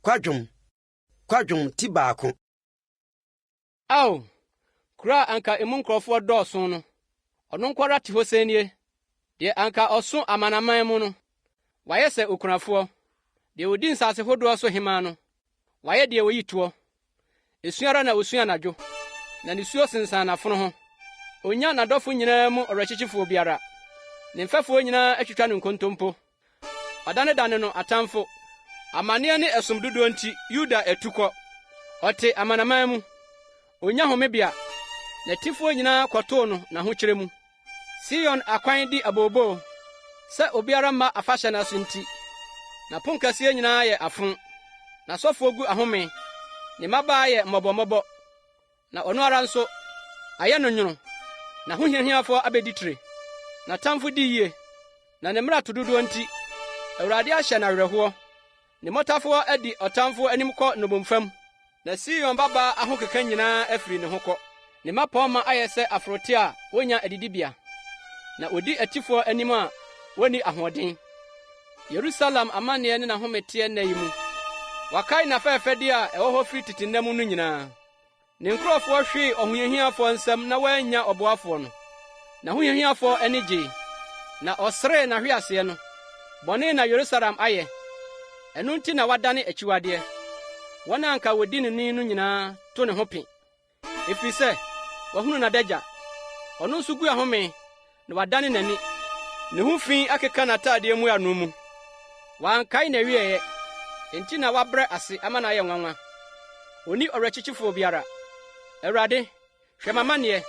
Kwadwom, Kwadwom ti baako. Ao, kuro a anka emu nkurɔfoɔ dɔɔso no, ɔno nko ara te hɔ sɛn nie? Deɛ anka ɔso amanaman mu no, wayɛ sɛ okunafoɔ. Deɛ ɔdi nsase hodoɔ so hemmaa no, wayɛ deɛ wɔyi toɔ. Esu ara na osu anadwo, na nisuo sensan n'afono ho. Onnya n'adɔfo nyinaa mu ɔwerɛkyekyefoɔ biara. Ne mfɛfoɔ nyinaa atwitwa no nkontompo. Ɔdanedane no atamfo. Amanneɛ ne ɛsom dodoɔ nti, Yuda atu kɔ. Ɔte amanaman mu. Onnya homebea. N'atifoɔ nyinaa kɔtoo no n'ahokyerɛ mu. Sion akwan di abooboo, sɛ obiara mma afahyɛ no ase nti. N'aponkɛseɛ nyinaa yɛ afõ. N'asɔfoɔ gu ahome. Ne mmabaa yɛ mmɔbɔmmɔbɔ. Na ɔno ara nso, ayɛ no nwono. N'ahohiahiafoɔ abɛdi tire. N'atamfo di yie, na ne mmarato dodoɔ nti, Awurade ahyɛ no awerɛhoɔ. Ne mmɔtafoɔ adi ɔtamfoɔ anim kɔ nnommumfa mu. Na Sion babaa ahokeka nyinaa afiri ne ho kɔ. Ne mmapɔmma ayɛ sɛ aforote a wonnya adidibea, na wodi atifoɔ anim a wonni ahoɔden. Yerusalem amanneɛ ne n'ahometeɛ nna yi mu. Wɔakae n'afɛfɛde a ɛwɔ hɔ firi tete nna mu no nyinaa. Ne nkurɔfoɔ hwee ɔhohiahiafoɔ nsam na wɔannya ɔboafoɔ no. N'ahohiahiafoɔ ani gyei, na ɔseree n'ahweaseɛ no. Bɔne na Yerusalem ayɛ, ɛno nti na wadane akyiwadeɛ. Wɔn a anka wɔdi no ni no nyinaa to ne ho pe. Ɛfiri sɛ wahunu n'adagya. Ɔno nso gu ahome, na wadane n'ani. Ne ho fi akeka n'atadeɛ mmuano mu. Wankae n'awieeɛ, enti na wabrɛ ase ama no ayɛ nwanwa. Onni ɔwerɛkyekyefoɔ biara. Awurade, hwɛ m'amanneɛ,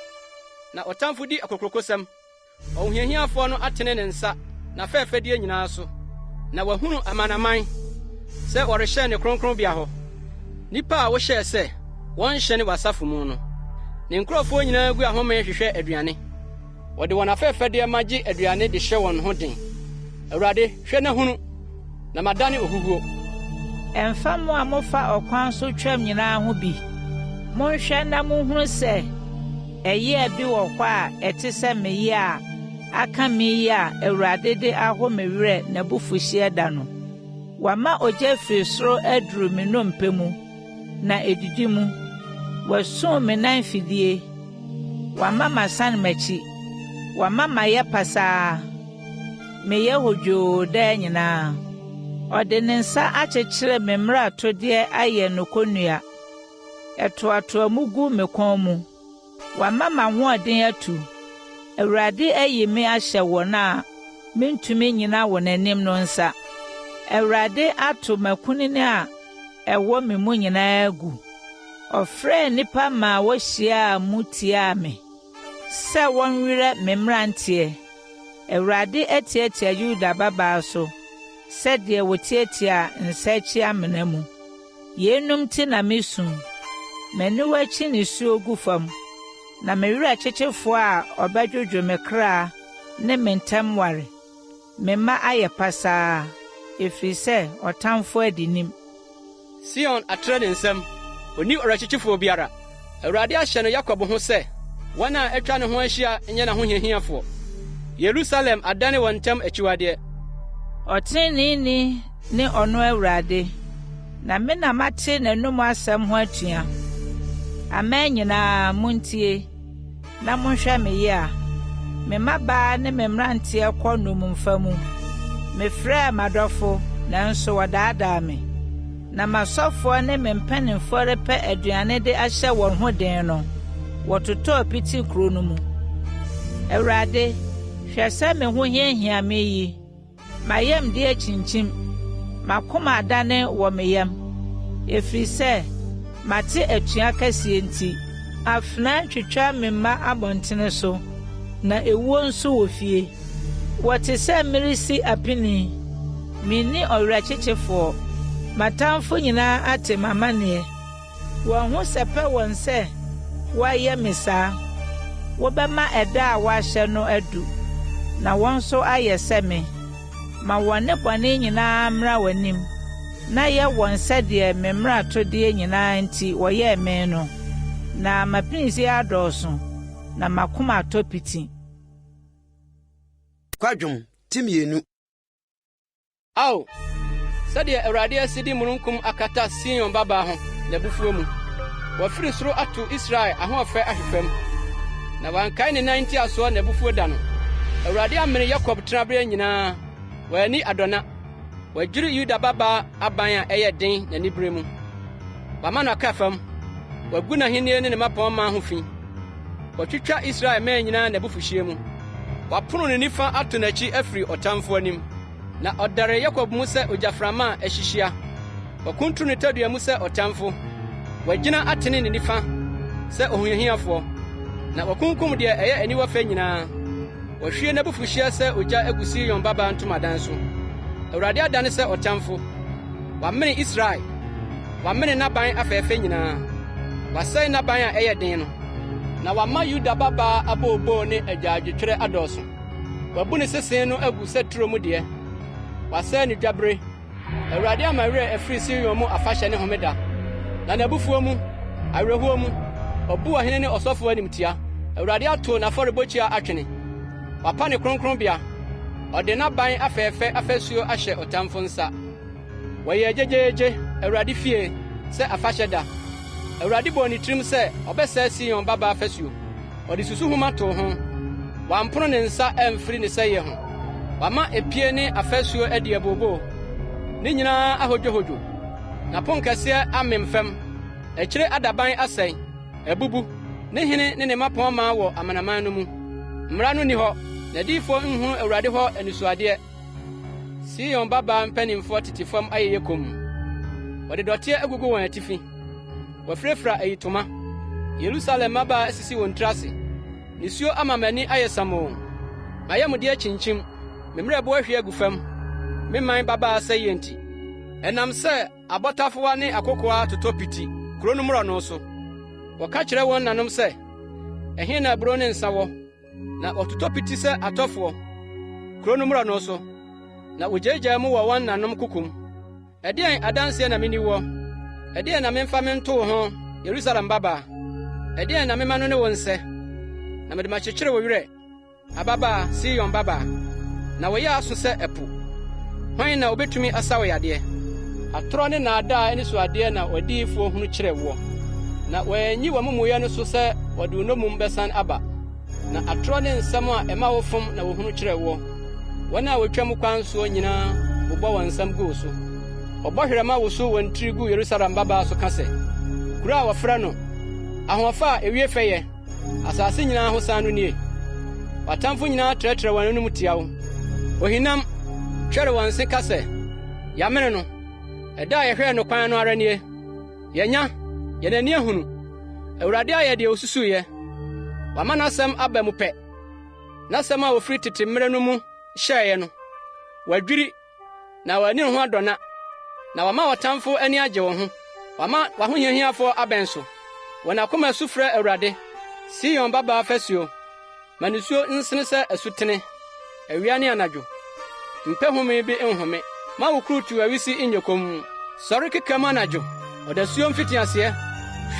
na ɔtamfo di akokurokosɛm. Ɔhohiahiafoɔ no atene ne nsa n'afɛfɛdeɛ nyinaa so, na wahunu amanaman sɛ wɔrehyɛn ne kronkronbea hɔ, nnipa a wohyɛɛ sɛ wɔnhyɛne w'asafo mu no. Ne nkurɔfoɔ nyinaa gu ahome hwehwɛ aduane. Wɔde wɔn afɛfɛdeɛ ma gye aduane de hyɛ wɔn ho den. Awurade, hwɛ na hunu, na madane ohuhuo. Ɛmfa mo a mofa ɔkwan so twam nyinaa ho bi. Monhwɛ na munhunu sɛ ɛyea bi wɔ hɔ a ɛte sɛ me yea a aka me yi a Awurade de aho me werɛ n'abufuhyeɛ da no. Wama ogya firi soro aduru me nnompe mu, na edidi mu. Wasum me nan fidie. Wama masan m'akyi. Wama mayɛ pasaa. Meyɛ hodwoo daa nyinaa. Ɔde ne nsa akyekyere me mmaratodeɛ ayɛ no kɔnnua. Ɛtoatoa mu gu me kɔn mu. Wama m'ahoɔden atu. Awurade ayi me ahyɛ wɔn a mintumi nnyina wɔn anim no nsa. Awurade ato m'akunini a ɛwɔ me mu nyinaa agu. Ɔfrɛɛ nnipa maa wohyiaa mu tiaa me sɛ wɔnwerɛ me mmeranteɛ. Awurade atiatia Yuda babaa so sɛdeɛ wɔtiatia nsakyi-amena mu. Yeinom nti na misu, m'aniwa kyi nisuo gu fam, na me werɛkyekyefoɔ a ɔbɛdwodwo me kra ne me ntam ware. Me mma ayɛ pasaa, ɛfiri sɛ ɔtamfoɔ adi nim. Sion atrɛ ne nsam, onni ɔwerɛkyekyefoɔ biara. Awurade ahyɛ no Yakob ho sɛ wɔn a atwa ne ho ahyia nyɛ n'ahohiahiafoɔ. Yerusalem adane wɔn ntam akyiwadeɛ. Ɔteneneeni ne ɔno Awurade, na me na mate n'anom asɛm ho atua. Aman nyinaa, muntie, na monhwɛ me yea. Me mmabaa ne me mmeranteɛ kɔ nnommumfa mu. Mefrɛɛ m'adɔfo, nanso wɔdaadaa me. Na m'asɔfoɔ ne me mpanimfoɔ repɛ aduane de ahyɛ wɔn ho den no, wɔtotɔɔ piti kuro no mu. Awurade, hwɛ sɛ me ho hiahia me yi! M'ayamde akyinkyim, m'akoma adane wɔ me yam, ɛfiri sɛ mate atua kɛseɛ nti. Afena twitwa me mma abɔntene so, na ewuo nso wɔ fie. Wɔte sɛ meresi apini, menni ɔwerɛkyekyefoɔ. M'atamfo nyinaa ate m'amaneɛ. Wɔn ho sɛpɛ wɔn sɛ wɔayɛ me saa. Wobɛma ɛda a woahyɛ no adu, na wɔn nso ayɛ sɛ me. Ma wɔn nnebɔne nyinaa mmra w'anim, na yɛ wɔn sɛdeɛ me mmaratodeɛ nyinaa nti wɔyɛɛ me no. Na m'apinisie adɔɔso, na m'akoma atɔ piti. Kwadwom ti mmienu. Ao, Sɛdeɛ Awurade asi de mununkum akata Sion babaa ho n'abufuo mu. Wafiri soro ato Israel ahoɔfɛ ahwe fam, na wankae ne nan ntiasoɔ n'abufuo da no. Awurade amene Yakob tenaberɛ nyinaa, wanni adɔna. Wadwiri Yuda babaa aban a ɛyɛ den n'anibere mu. Wama no aka fam, wagu n'ahenni ne ne mmapɔmma ho fi. Watwitwa Israel mmɛn nyinaa n'abufuhyeɛ mu. Wapono ne nifa ato n'akyi afiri ɔtamfo anim. Na ɔdɛree Yakob mu sɛ ogyaframa a ahyihyia. Wakunturu ne tadua mu sɛ ɔtamfo. Wagyina atene ne nifa sɛ ɔhohiahiafoɔ, na wakunkum deɛ ɛyɛ aniwa fɛ nyinaa. Wahwie n'abufuhyeɛ sɛ ogya agu Sion babaa ntomadan so. Awurade adane sɛ ɔtamfo. Wamene Israel. Wamene n'aban afɛɛfɛ nyinaa. Wasɛe n'aban a ɛyɛ den no. Na wama Yuda babaa abooboo ne agyaadwotwirɛ adɔɔso. Wabu ne sese no agu sɛ turo mu deɛ. Wasɛe ne dwabere. Awurade ama werɛ afiri Sion mu afahyɛ ne homeda, na n'abufuo mu, awerɛhoɔ mu, wabu ɔhene ne ɔsɔfoɔ animtia. Awurade atow n'afɔrebukyia atwene. Wapa ne kronkronbea. Ɔde n'aban afɛɛfɛ afasuo ahyɛ ɔtamfo nsa. Wɔyɛɛ gyegyeegye, Awurade fie, sɛ afahyɛ da. Awurade bɔɔ ne tirim sɛ ɔbɛsɛe Sion babaa fasuo. Ɔde susuhoma too ho. Wampono ne nsa amfiri ne sɛeɛ ho. Wama epie ne afasuo adi abooboo, ne nyinaa ahodwohodwo. N'aponkɛseɛ amem fam, akyire adaban asɛe, abubu. Ne hene ne ne mmapɔmma wɔ amanaman no mu. Mmara no nni hɔ, n'adiyifoɔ nhunu Awurade hɔ anisoadeɛ. Sion babaa mpanimfoɔ tete fam ayeyɛ komm. Wɔde dɔteɛ agugu wɔn atifi. Wɔafirafira ayitoma. Yerusalem mmabaa asisi wɔn tiri ase. Nisuo ama m'ani ayɛ samoo. M'ayamdeɛ akyinkyim, me mmerɛbo ahwie agu fam, me man babaa sɛeɛ nti. Ɛnam sɛ abɔtafowa ne akokoaa totɔ piti kuro no mmorɔno so. Wɔka kyerɛ wɔn nanom sɛ, Ɛhe na aburow ne nsa wɔ? Na wɔtotɔ piti sɛ atɔfoɔ, kuro no mmorɔno so, na wogyaagyaa mu wɔ wɔn nanom kokom. Ɛdeɛn adanseɛ na menni woɔ? Ɛdeɛn na memfa mento wo ho, Yerusalem babaa? Ɛdeɛn na memma no ne wo nsɛ, na mede makyekyere wo werɛ, ababaa, Sion babaa? Na wo yea so sɛ ɛpo. Hwan na obetumi asa wo yadeɛ? Atorɔ ne nnaadaa anisoadeɛ na w'adiyifoɔ hunu kyerɛ woɔ, na wɔanyi w'amumuyɛ no so sɛ wɔde wo nnommum bɛsan aba. Na atorɔ ne nsɛm a ɛma wofom na wɔhunu kyerɛ woɔ. Wɔn a wɔtwam kwan soɔ nyinaa bobɔ wɔn nsam gu wo so. Wɔbɔ hwerɛma woso wɔn tiri gu Yerusalem babaa so ka sɛ, Kuro a wɔfrɛ no, Ahoɔfɛ a Ewie Fɛyɛ, Asase nyinaa ho san no nie. W'atamfo nyinaa trɛtrɛw wɔn anom tia wo. Ohinam, twɛre wɔn se ka sɛ, Yɛamene no. Ɛda a yɛhwɛɛ no kwan no ara nie. Yɛanya, yɛn ani ahunu. Awurade ayɛ deɛ osusuiɛ. Wama n'asɛm aba mu pɛ, n'asɛm a ofiri tete mmere no mu hyɛeɛ no. Wadwiri na wanni ne ho adɔna, na wama w'atamfo ani agye wo ho. Wama w'ahohiahiafo abɛn so. Wɔn akoma su frɛ Awurade. Sion babaa fasuo, ma nisuo nsene sɛ asutene, awia ne anadwo. Mpɛ home bi nhome. Ma wo kurutu awisi nyɛ komm. Sɔre keka mu anadwo, ɔdasuo mfitiaseɛ.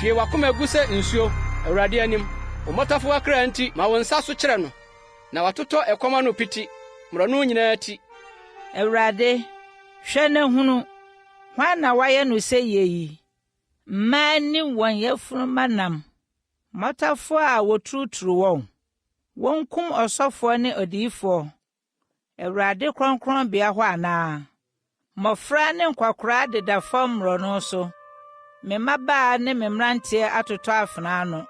Hwie w'akoma gu sɛ nsuo, Awurade anim. Wo mmɔtafowa kra nti, ma wo nsa so kyerɛ no. Na watotɔ ɛkɔm ano piti, mmorɔno nyinaa ti. Awurade, hwɛ na hunu, hwan na woayɛ no seyie yi? Mmaa nni wɔn yafunumma nam, mmɔtafoɔ a wɔturuturu wɔn. Wɔnkum ɔsɔfoɔ ne odiyifoɔ, Awurade kronkronbea hɔ anaa? Mmɔfra ne nkwakoraa deda fam mmorɔno so, me mmabaa ne me mmeranteɛ atotɔ afena ano.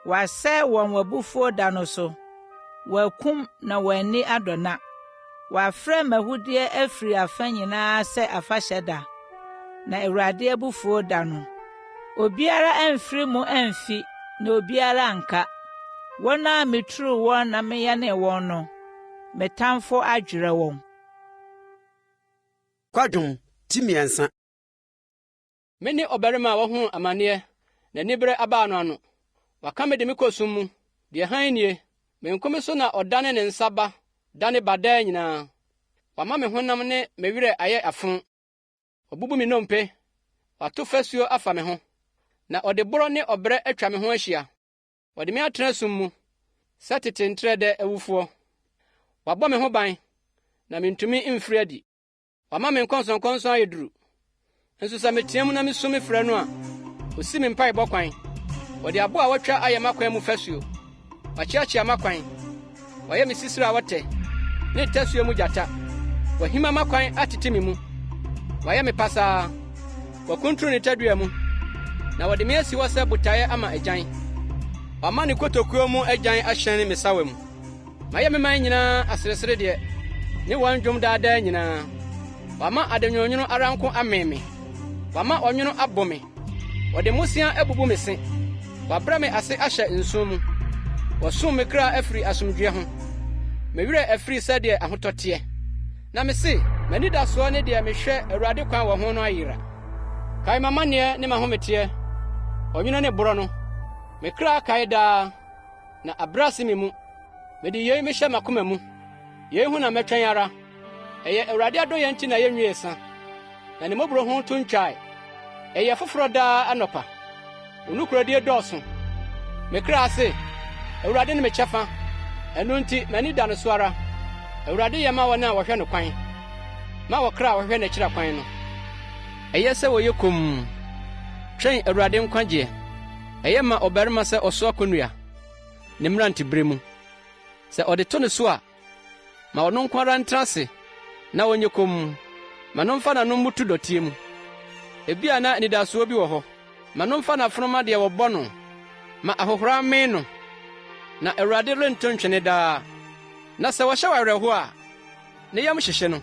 Wɔasɛe wɔn w'abufuo da no so, wɔakum na wɔanni adɔna. Wɔafrɛ m'ahudeɛ afiri afa nyinaa sɛ afahyɛ da, na Awurade abufuo da no. Obiara amfiri mu amfi na obiara anka. Wɔn a meturuu wɔn na meyɛnee wɔn no, me tamfo adwerɛ wɔn. Kwadwom ti mmiɛnsa. Me ne ɔbarima a wahunu amanneɛ na anibere abaa no ano. Waka me de me kɔ sum mu, deɛ hann nnie. Me nko me so na ɔdane ne nsa ba dane ba daa nyinaa. Wama me honam ne me werɛ ayɛ afõ. Wabubu me nnompe, wato fasuo afa me ho, na ɔde borɔ ne ɔbrɛ atwa me ho ahyia. Wɔde me atena sum mu sɛ tete ntrɛdɛ awufoɔ. Wabɔ me ho ban, na mintumi mfiri adi. Wama me nkɔnsɔnkɔnsɔn ayɛ duru. Nso sɛ meteɛ mu na misu mefrɛ no a, osi me mpaebɔ kwan. Ɔde abo a wɔatwa ayɛ m'akwan mu fasuo. Wakyeakyea m'akwan. Wayɛ me sisire a wɔtɛ, ne ntasuo mu gyata. Wahima m'akwan atete me mu. Wayɛ me pasaa. Wakunturu ne tadua mu, na wɔde me asi hɔ sɛ botaeɛ ama agyan. Wama ne kotokuo mu agyan ahyɛne me sawa mu. Mayɛ me man nyinaa asereseredeɛ, ne wɔn dwom daa daa nyinaa. Wama adenwononwono ara nko amee me, wama ɔnwono abo me. Wɔde mmosea abubu me se, wɔabrɛ me ase ahyɛ nsõ mu. Wɔasum me kra afiri asomdwoeɛ ho, me werɛ afiri sɛdeɛ ahotɔ teɛ. Na mise, M'anidasoɔ ne deɛ mehwɛ Awurade kwan wɔ ho no ayera. Kae m'amanneɛ ne m'ahometeɛ, ɔnwono ne borɔ no. Me kra kae daa. Na abrɛ ase me mu. Mede yei mehyɛ m'akoma mu, yei ho na mɛtwɛn ara. Ɛyɛ Awurade adɔeɛ nti na yɛnwiee sa, na ne mmɔborɔhunu to ntwae. Ɛyɛ foforɔ daa anɔpa, wo nokorɛdie dɔɔso. Me kra se, Awurade ne me kyɛfa, ɛno nti m'ani da no so ara. Awurade yɛ ma wɔn a wɔhwɛ no kwan, ma ɔkra a ɔhwehwɛ n'akyiri kwan no. Ɛyɛ sɛ wɔyɛ komm twɛn Awurade nkwagyeɛ. Ɛyɛ ma ɔbarima sɛ ɔsoa kɔnnua ne mmerantebere mu. Sɛ ɔde to ne so a, ma ɔno nko ara ntena ase na ɔnyɛ komm. Ma no mfa n'ano mmutu dɔteɛ mu. Ebia na anidasoɔ bi wɔ hɔ. Ma no mfa n'afono mma deɛ wɔbɔ no. Ma ahohora mmee no, na Awurade rento ntwene daa. Na sɛ wɔhyɛ wo awerɛhoɔ a, Ne yam hyehye no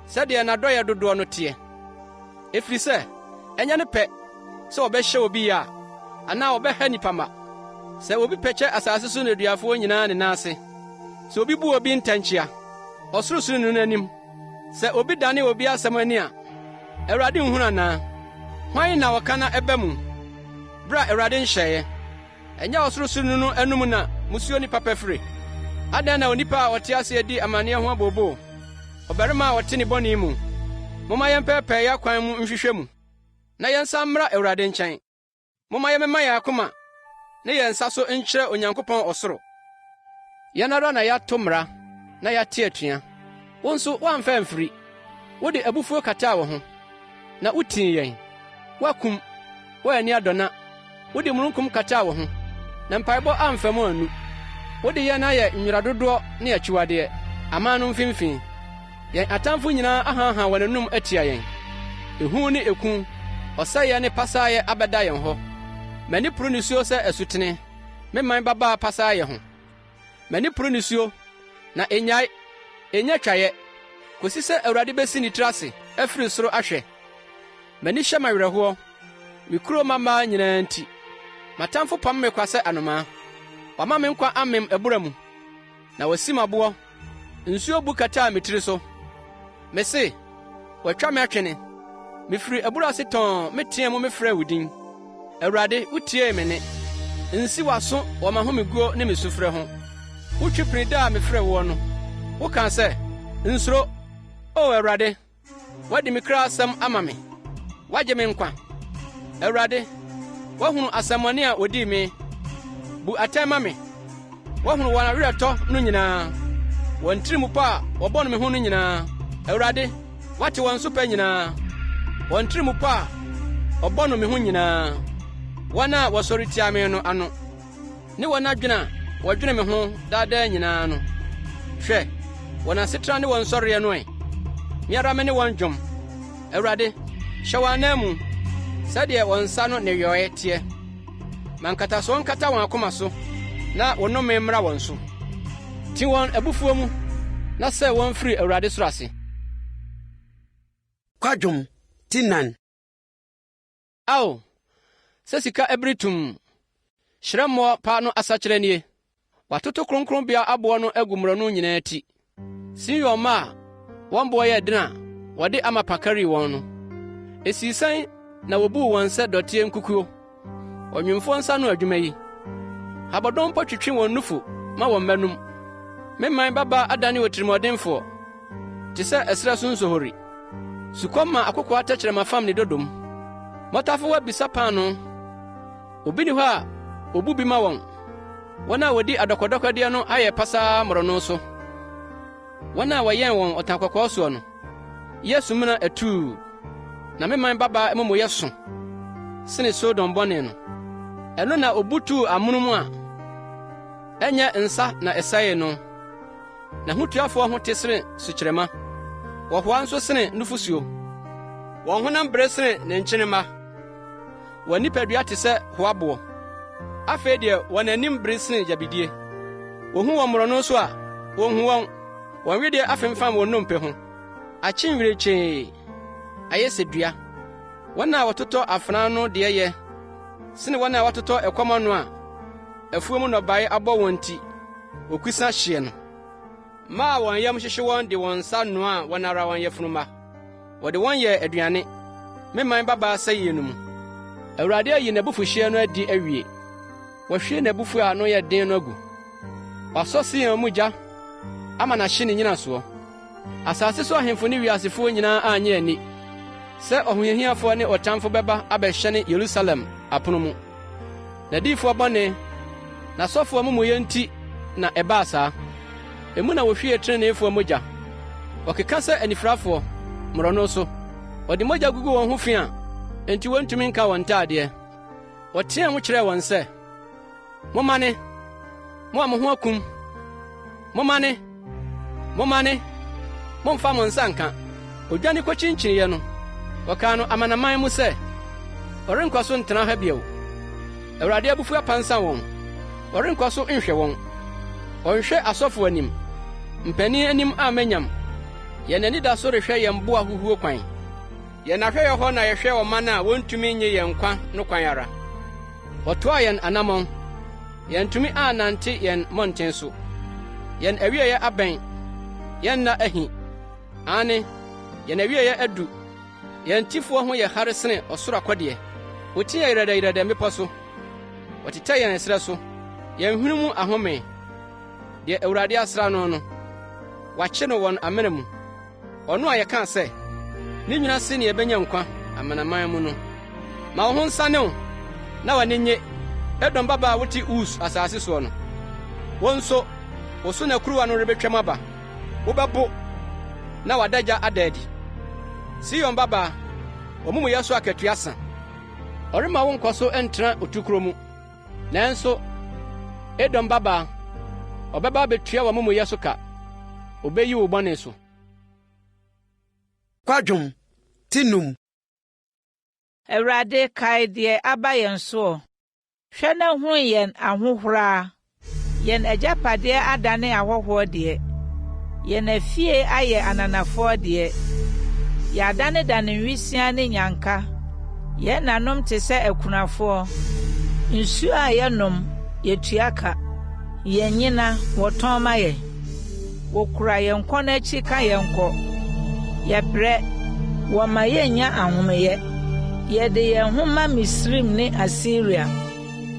sɛdeɛ n'adɔeɛ dodoɔ no teɛ, ɛfiri sɛ ɛnyɛ ne pɛ sɛ ɔbɛhyɛ obi yea anaa ɔbɛha nnipa mma. Sɛ obi pɛkyɛ asase so nneduafoɔ nyinaa ne nan ase, sɛ obi bu obi ntɛnkyea, Ɔsorosoroni no anim, sɛ obi dane obi asɛm ani a, Awurade nhunu anaa? Hwan na ɔka na ɛba mu, berɛ a Awurade nhyɛeɛ? Ɛnyɛ Ɔsorosoroni no anom na musuo ne papa fire? Adɛn na onipa a ɔte ase di amanneɛ ho abooboo, ɔbarima a ɔte ne bɔne mu? Momma yɛmpɛɛpɛɛ yɛn akwan mu nhwehwɛ mu, na yɛnsan mmra Awurade nkyɛn. Momma yɛmmema yɛn akoma ne yɛn nsa so nkyerɛ Onyankopɔn ɔsoro. Yɛn ara na yɛato mmara na yɛate atua. Wo nso, woamfa amfiri. Wode abufuo kataa wo ho, na wutii yɛn. Woakum, woanni adɔna. Wode mununkum kataa wo ho, na mpaebɔ amfa mu annu. Wode yɛn ayɛ nwera dodoɔ ne akyiwadeɛ, aman no mfimfini. Yɛn atamfo nyinaa ahaahaa wɔn anom atia yɛn. Ehu ne eku, ɔsɛeɛ ne pasaayɛ abɛda yɛn hɔ. M'ani poro nisuo sɛ asutene, me man babaa pasaayɛ ho. M'ani poro nisuo, na ennyae, ennya twaeɛ, kosi sɛ Awurade besi ne tiri ase afiri soro ahwɛ. M'ani hyɛ me awerɛhoɔ, me kurow mmammaa nyinaa nti. M'atamfo pam me kwa sɛ anomaa. Wɔama me nkwa amem abura mu, na wɔasi me aboɔ. Nsuo bu kataa me tiri so. Mese, Wɔatwa me atwene. Mifiri abura ase tɔnn meteɛɛ mu mefrɛɛ wo din. Awurade, wutiee me nne. Nsi w'aso wɔ m'ahomeguo ne me sufrɛ ho. Wotwe pini da a mefrɛɛ woɔ no. Wokaa sɛ, Nsuro, O Awurade. Woadi me kra asɛm ama me. Woagye me nkwa. Awurade, woahunu asɛmmɔne a wodii me. Bu atɛn ma me. Woahunu wɔn aweretɔ no nyinaa, wɔn tirimupɔ a wɔbɔ no me ho no nyinaa. Awurade, woate wɔn nsopa nyinaa, wɔn tirimupɔ a wɔbɔ no me ho nyinaa, wɔn a wɔsɔre tia me no ano. Ne wɔn adwene a wɔdwene me ho daa daa nyinaa no. Hwɛ, wɔn asetena ne wɔn nsɔreɛ no ɛ! Me ara mene wɔn dwom. Awurade, hyɛ wɔn ananmu sɛdeɛ wɔn nsa ano nneyɔɛ teɛ. Ma nkatasoɔ nkata wɔn akoma so, na wo nnome mmra wɔn so. Ti wɔn abufuo mu, na sɛe wɔn firi Awurade soro ase. Kwadwom, ti nan. Ao, sɛ sika abiri tumm! Hyerɛmmoɔ pa no asakyera nie! Wɔatoto kronkronbea aboɔ no agu mmorɔno nyinaa ti. Sion mma a wɔn boɔ yɛ den a wɔde amapa karii wɔn no, esii sɛn na wobuu wɔn sɛ dɔteɛ nkukuo, ɔnwemfoɔ nsa ano adwuma yi? Habɔdɔm mpo twetwe wɔn nufu ma wɔn mma num. Me man babaa adane otirimɔdenfoɔ. Te sɛ ɛserɛ so nsohori. Sukɔm ma akokoaa tɛkyerɛma fam ne dodom. Mmɔtafowa bisa paanoo. Obi nni hɔ a obu bi ma wɔn. Wɔn a wɔdi adɔkɔdɔkɔdeɛ no ayɛ pasaa mmorɔno so, wɔn a wɔyɛn wɔn ɔtankɔkɔɔ soɔ no. Yɛ sumina atuu, na me man babaa amumɔyɛ so sene Sodom bɔne no. Ɛno na obutuu amono mu a ɛnyɛ nsa na ɛsɛee no. N'ahotuafoɔ ho te sene sukyerɛmma, wɔhoa nso sene nufusuo. Wɔn honam bere sene nnenkyenemma, wɔn nipadua te sɛ hoaboɔ. Afei deɛ wɔn anim bere sene gyabidie. Wohu wɔn mmorɔno so a, wonhu wɔn. Wɔn wedeɛ afemfam wɔn nnompe ho, akye nwirekyee, ayɛ sɛ dua. Wɔn a wɔtotɔ afena ano deɛ yɛ sene wɔn a wɔatotɔ ɛkɔm ano a afuo mu nnɔbae abɔ wɔn nti wɔkusa hyeɛ no. Mmaa a wɔn yam hyehye wɔn de wɔn nsa noaa wɔn ara wɔn yafunu mma. Wɔde wɔn yɛɛ aduane, me man babaa sɛeɛ no mu. Awurade ayi n'abufuhyeɛ no adi awie. Wahwie n'abufuo a ano yɛ den no agu. Wasɔ Sion mu gya ama no ahye ne nnyinasoɔ. Asase so ahemfo ne wiasefoɔ nyinaa annye anni sɛ ɔhohiahiafoɔ ne ɔtamfo bɛba abɛhyɛne Yerusalem apono mu. N'adiyifoɔ bɔne, n'asɔfoɔ amumuyɛ nti na ɛbaa saa. Emu na wohwiee treneefoɔ mogya. Wɔkeka sɛ anifirafoɔ, mmorɔno so. Wɔde mogya gugu wɔn ho fi a enti wɔntumi nka wɔn ntadeɛ. Wɔteɛɛ mu kyerɛɛ wɔn sɛ, Mommane, mo a mo ho akum! Mommane, mommane! Mommfa mo nsa nka! Odwane kokyinkyiniiɛ no, wɔkaa no amanaman mu sɛ, Ɔrenkɔ so ntena ha bio. Awurade abufuw apansam wɔn, ɔrenkɔ so nhwɛ wɔn. Ɔnhwɛ asɔfo anim, mpanin anim amma nyam. Yɛn ani da so rehwɛ yɛn boa huhuo kwan. Yɛn ahwɛyɛ hɔ na yɛhwɛ ɔman a wontumi nnye yɛn nkwa no kwan ara. Wɔtoaa yɛn anammɔn, yɛantumi annante yɛn mmɔnten so. Yɛn awiei abɛn, yɛn nna ahi. Aane, yɛn awiei adu. Yɛn tifoɔ ho yɛ hare sene ɔsoro akɔdeɛ. Wɔti yɛn yerɛdɛyerɛdɛ mmepɔ so, wɔtetɛ yɛn ɛserɛ so. Yɛn hwene mu ahome, deɛ Awurade asra no no, wɔakye no wɔn amena mu. Ɔno a yɛkaa sɛ, 'Ne nwini ase na yebenya nkwa amanaman mu no. Ma wo ho nsane wo na w'ani nnye, Edom babaa a wote Us asase soɔ no. Wo nso, wo so na kuruwa no rebetwam aba. Wobɛbo na w'adagya ada adi. Sion babaa, w'amumuyɛ so akatua sa. Ɔremma wo nkɔ so ntena otukoro mu. Nanso, Edom babaa, ɔbɛba abetua w'amumuyɛ so ka, obeyi wo bɔne so. Kwadwom, ti num. Awurade, kae deɛ aba yɛn soɔ. Hwɛ na hunu yɛn ahohora. Yɛn agyapadeɛ adane ahɔhoɔ deɛ. Yɛn afie ayɛ ananafoɔ deɛ. Yɛadanedane nwisiaa ne nnyanka. Yɛn nanom te sɛ akunafoɔ. Nsuo a yɛnom, yɛtua ka. Yɛn nnyina, wɔtɔn ma yɛn. Wɔkura yɛn kɔn akyi ka yɛn kɔ. Yɛbrɛ, wɔmma yennya ahomeyɛ. Yɛde yɛn ho ma Misraim ne Asiria,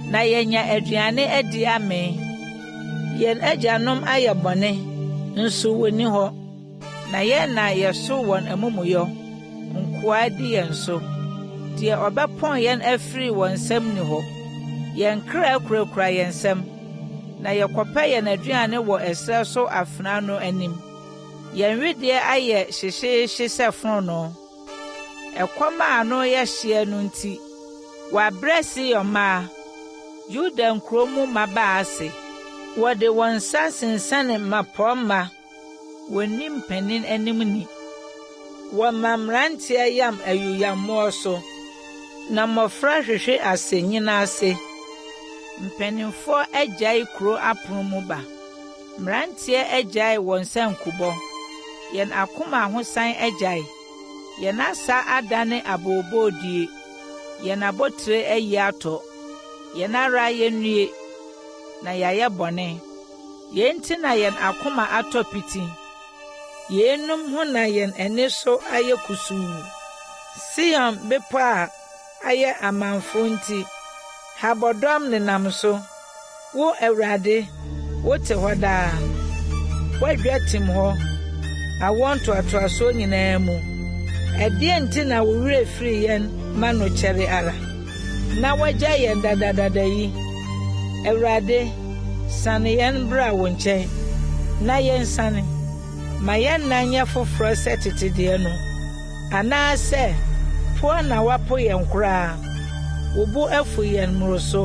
na yɛanya aduane adi amee. Yɛn agyanom ayɛ bɔne, nso wonni hɔ, na yɛn na yɛso wɔn amumuyɔ. Nkoa di yɛn so. Deɛ ɔbɛpɔn yɛn afiri wɔn nsam nni hɔ. Yɛn kra kurakura yɛn nsam, na yɛkɔpɛ yɛn aduane wɔ ɛserɛ so afena no anim. Yɛn wedeɛ ayɛ hyehyeehye sɛ fononoo. Ɛkɔm a ano yɛ hyeɛ no nti, wɔabrɛ Sion mmaa, Yuda nkuro mu mmabaa ase. Wɔde wɔn nsa sensɛne mmapɔmma. Wɔnni mpanin anim ni. Wɔma mmeranteɛ yam ayuyammoɔ so, na mmɔfra hwehwe ase nnyina ase. Mpanimfoɔ agyae kuro apono mu ba, mmeranteɛ agyae wɔn sankubɔ. Yɛn akoma ahosan agyae, yɛn asa adane abooboodie, yɛn abotire ayi atɔ. Yɛn ara yɛnnue, na yɛayɛ bɔne. Yei nti na yɛn akoma atɔ piti, yeinom ho na yɛn ani so ayɛ kusuu. Sion bepɔ a ayɛ amamfo nti, habɔdɔm nenam so. Wo, Awurade, wote hɔ daa, w'adwa tim hɔ, awoɔ ntoatoasoɔ nyinaa mu. Ɛdeɛn nti na wo werɛ firi yɛn ma no kyɛre ara, na woagya yɛn dadadada yi? Awurade, Sane yɛn bra wo nkyɛn, na yɛnsiane. Ma yɛn nna nyɛ foforɔ sɛ tete deɛ no. Anaasɛ, poa na woapo yɛn koraa, wo bo afu yɛn mmoroso?